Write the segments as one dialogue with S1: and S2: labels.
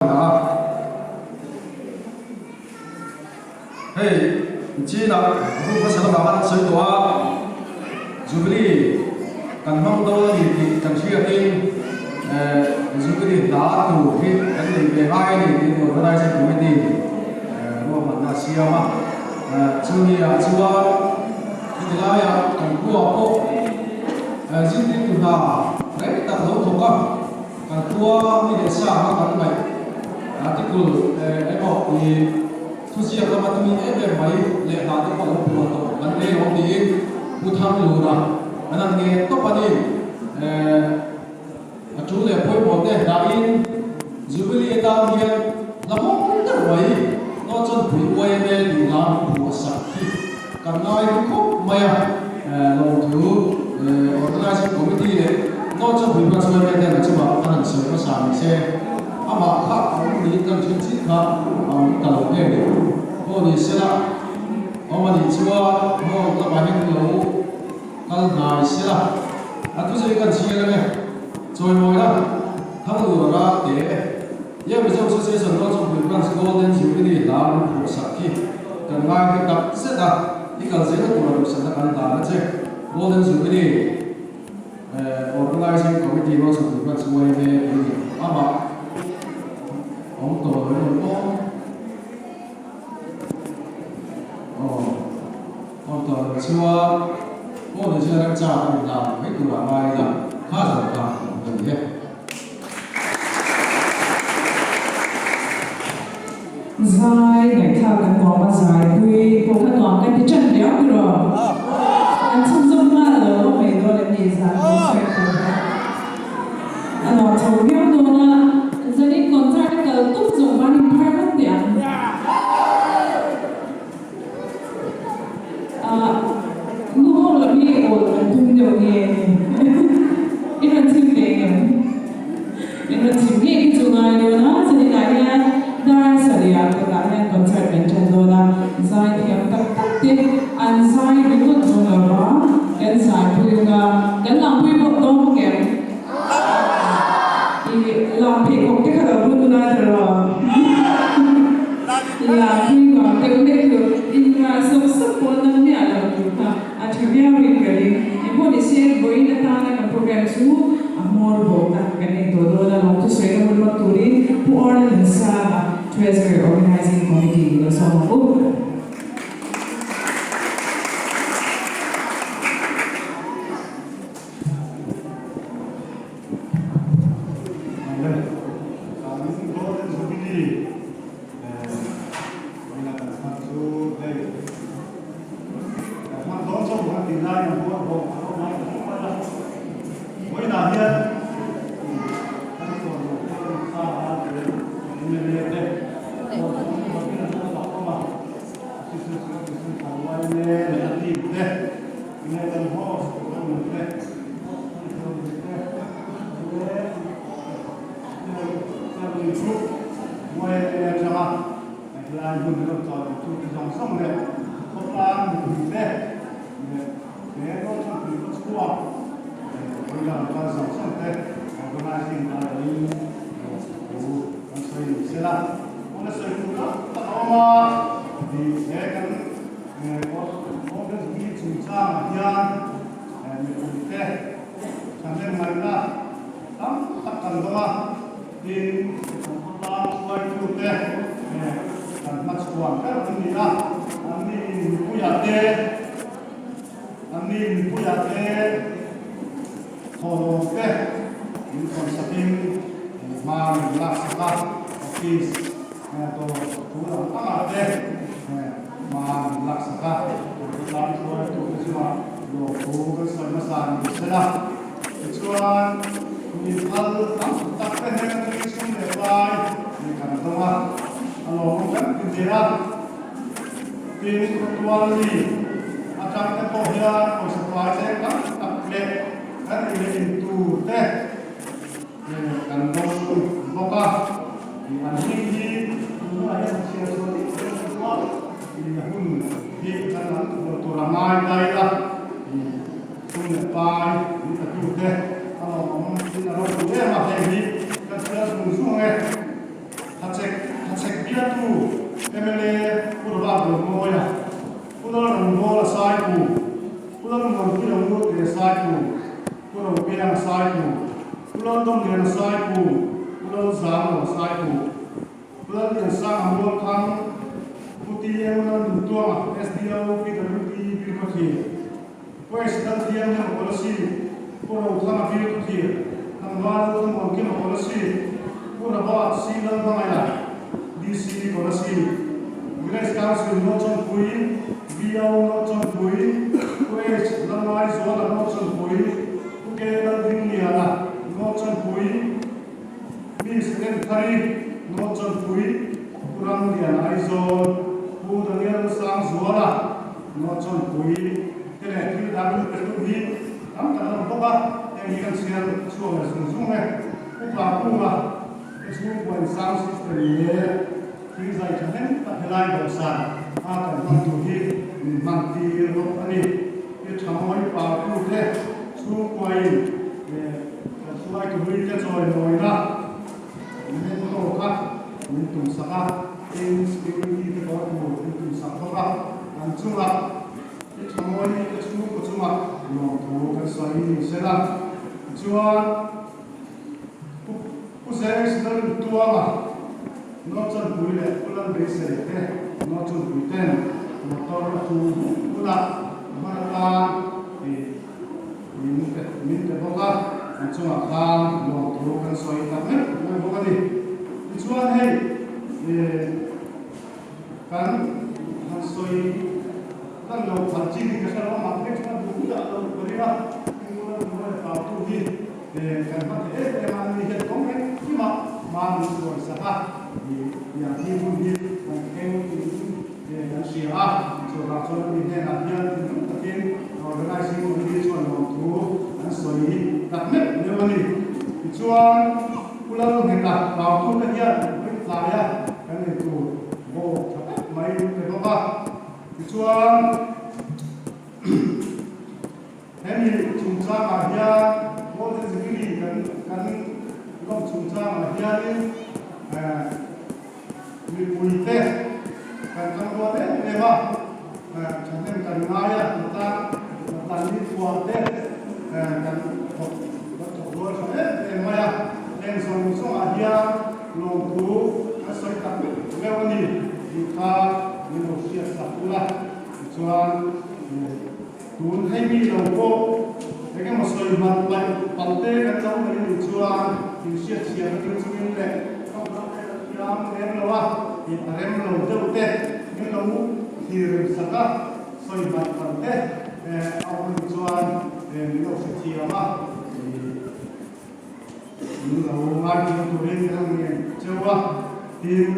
S1: Hei China hun hmasa lamah khan an sawi tawh a, Jubilee kan hmang dawn a ni tih kan hriatin Jubilee hla tur hi kan nei ve ngai a ni tiin Organizing Committee ruahmanna a siam a. Chumi ah chuan heti laiah kan khua pawh zirtirtu hna rei tak lo thawk a. Kan khua mi leh sa anga kan ngaih article emaw i thuziak lama tui em em mai leh hna te pawh lo phuah tawh kan nei lo tiin Pu Thanglura an han ngen tawp a ni. A tul leh pawimawh te dahin Jubilee atan hian hla mawng deuh mai Nawchawnpui YMA tih hla min phuah sak hi kan ngai ru khawp mai a. Lawmthu Organizing Committee leh Nawchawnpui Branch YMA ten a chungah an han sawi hmasa ni se, amah kha a awm niin kan hriat chin kha a awm ta lo nge ni? Aw ni sela, awm a nih chuan hall lamah hian lo kal hnai sela, a thusawi kan chhiar ang e. Chawimawina Thanglura Ralte, Ye Mizo Association Nawchawnpui Branch Golden Jubilee hla min phuah sak khi kan ngai hre tak zet a, i kal zela tura duhsakna kan hlan a che. Golden Jubilee Organizing Committee Nawchawnpui Branch YMA tih ni amah awm tawh lo emaw awm aw awm tawh lo chuan pawh ni se remchang a ni hlan mai tura ngai ila kha zawng kha ka ni e.
S2: Zai ngaihthlak kan nuam a, zai pui pawh kha nuam kan ti ṭan viau tiraw? An chhunzawm nghal lo a mai dawn em ni zan concert tur kha a nuam chho viau dawn a, zanin concert a kal tum zawng van in phar ngawt teh ang. Ah, nu ho lam hi awl kan tum deuh nge ni? I rawn chim ve ngem? I rawn chim ngei hi chu ngai dawn a, zaninah hian dar sarih kawtah hian concert kan ṭan dawn a, zai thiam tak tak te an zai ringawt dawn lo va, kan zai pui ang a, kan lam pui bawk dawn bawk em? I lam pheikhawk te kha lo bun ula tiraw? Lam pui nuam deuh hlek chu inrah sawk sawk pawh na miah lo tur kha a tha viau in ka ring. Engpawh ni se, vawiin atana kan program chu a hmawr bawkna kan nei tawh dawn a, lawmthu sawi na hun hmang turin Pu Arnold Nunsanga, Treasurer Organizing Committee lo sawm ang u.
S3: Amen. Kan Golden Jubilee vawiina kan hman chu hei kan hman dawn chauh kan tih lai ang pawh bawk a awm a khawp mai a. Vawiinah hian kan chuan lo kha a MLA te awm a. Assistant Secretary YMA leh a team te Nge kan host kan ni te Serlui Group YMA atanga helai hmun an rawn chawlh tu te zawng zawng leh khawtlang mipui te leh he Rawlthangpui khawchhuak vawilam kal zawng zawng te organizing aiawhin thu kan sawi ni sela. Hmuna sawi tur tak tak a awm a, he kan Golden Jubilee chungchangah hian mipuite thahnem ngaihna tam tak kan dawng a, tin kan khawtlang hruaitute kan hmachhuan ber an ni a, anni mipuiah te anni mipuiah te thawhlawm te min thawnsakin hma min laksak a, office dawr thu ang angah te. Hma min laksak a, kan hruaitute chungah lawmthu kan sawi hmasa ni sela. Tichuan, mi phal tam tak te hnen atangin sum leh pai mi kan dawng a, a lawmawm kan ti hle a. Tin, khawtual mi atang te pawh hian pawisa pai cheng tam tak leh kan ei leh in tur te kan dawng bawk a. An hming hi tunah hian chhiar chhuah deuh deuh ka duh a, hun hi kan lam thuah tur a ngai ta ila, sum leh pai min pe tu te a lawmawm in a ropui em a, hei hi ka chhiar zung zung e. bialtu mla Pu Robert Rawngmawia, Pu Lalrawngbawla Saipu, Pu Lalmuanpuia Ngurte Saipu, Pu Ropianga Saipu, Pu Laldawmliana Saipu, Pu Lalzamlo Saipu, Pu Lalliansanga Mualkhang, Pu TM Lalnuntuanga, SDO, PWD, Bilkhawthlir. West Lalthianghlim Policy, Pu Rothanga Bilkhawthlir, Tlangval Lalthamuankima Policy, Pu Robert C. Lalhmangaia, DC Policy, Village Council Nawchawnpui, VO Nawchawnpui, Pu H. Lalngaizuala Nawchawnpui, Pu K. Laldingliana Nawchawnpui, Miss Remthari Nawchawnpui, Pu Ramlian Aizawl, Pu Daniel Sangzuala Nawchawnpui te leh thil dang pe tu hi tam tak an awm bawk a, heng hi kan chhiar chhuak leh zung zung e. Pu Pakunga te chhungkua in sound system leh thil zai thahnem tak helai dawhsan a kan hman tur hi min hman tir bawk a ni. I tha mawi Paku te chhungkua in kan hruaitu hlui te chawimawina memento kha min tumsak a. Tin, security te pawh tur min tumsak bawk a, an chungah i tha mawi te chhungkaw chungah lawmthu kan sawi ni se la. Tichuan, Pu Pu James Lalruktuanga, Nawchanpui leh Pu Lalbeisei te Nawchanpui ten motor a tul hunah hman atan min pe min pe bawk a, an chungah khan lawmthu kan sawi tak meuh meuh bawk a ni. Tichuan hei ih kan han sawi lan lo phal chin hi ka hre lo a, mahse hei chuan duh miah lo ka ring a, engmawla duh leh tautu hi ih kan hma thei em em a, ani hian kawng engkim ah hma min hruai sak a, ih tiang hi hun hi kan thleng tiin Kan hria a, chuvang chuan mi hnenah hian thinlung takin Organizing Committee chuan lawmthu an sawi tak meuh meuh a ni. Tichuan, Pu Lalngheta Pautute hian ring tlaia kan ei tur bawk tha tak mai pe bawk a. Tichuan, hemi chungchangah hian Golden Jubilee kan kan lawm chungchangah hianin Mipuite kan tangrual em em a, thahnem kan ngai a, hnatlang hnatlang ni thuah te kan thawk kan thawk rual tha em em mai a, heng zawng zawngah hian lawmthu kan sawi tak meuh meuh a ni tih kha min lo hriat sak ula, tichuan tun hei mi lo pawh eng emaw sawi hman paih palh te kan lo nei nih chuan inhriat chhiar a ding chungin leh Thiam lem lo a, i a rem lo deuh te, min lo thlir rem sak a, sawi hmai palh te a awm anih chuan min lo hre thiam a, min lo ngaithiam turin ka ngen cheu a, tin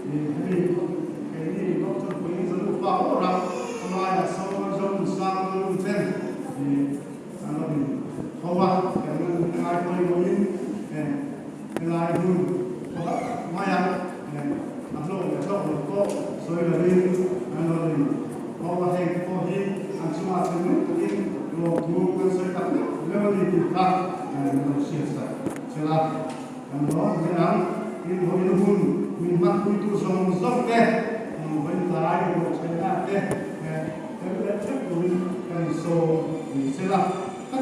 S3: hemi keini Doctor Puiin Zalufa awrah khawlaiah sawn Zomunsang rilru ten an lo in tho a, kan ngai pawimawhin Helai hun pakhat maia a hlawk leh hlawk loh pawh sawi lovin an rawn in ho a, heng te pawh hi an chungah thinlung takin lawmthu kan sawi tak meuh meuh a ni tih kha min lo hriat sak chel a. Kan lawm hle ang. Tin, vawiin hun min hmanpuitu zawng zawng te, vawiin tlai ruahchhaihna te tel leh theuh turin kan insawm ni chel a. Ka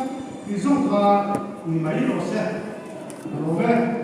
S3: tih zawng kha ni mai rawh se. Ka lawm e.